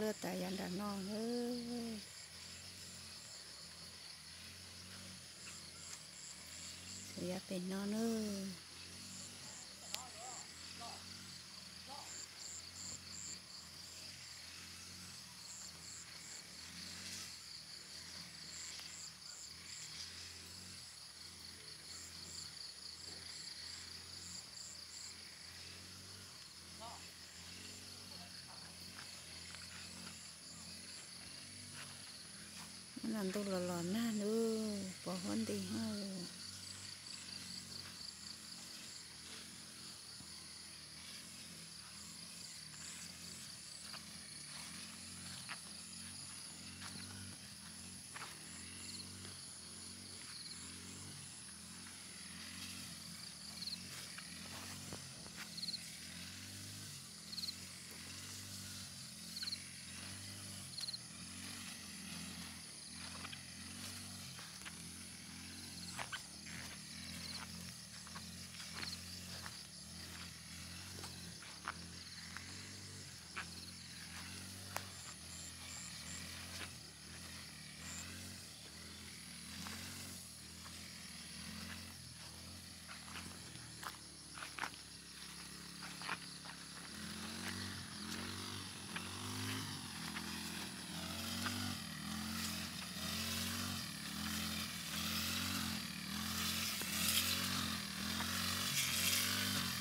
Tuaj tas yav nram no na. Yav pem no na. Ntuj los los nag nub pos huab nti hab.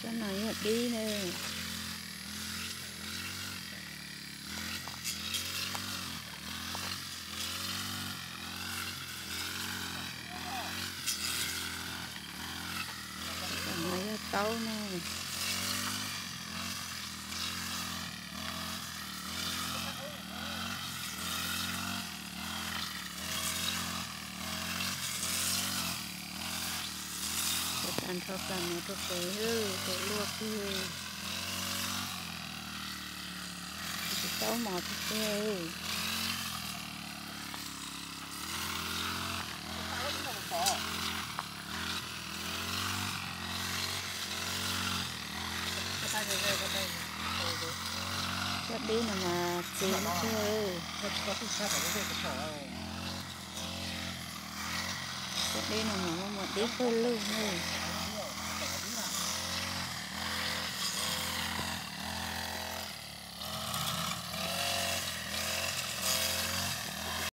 Cov no yog dib na. Cov no yog taub na. Ua tas nrho plas no rau pem, tau luaj kawg. Tsis taub mos tiag tiag. Cov dib no mas txiv tiag. Cov dib no mas muaj dib pawg lug na.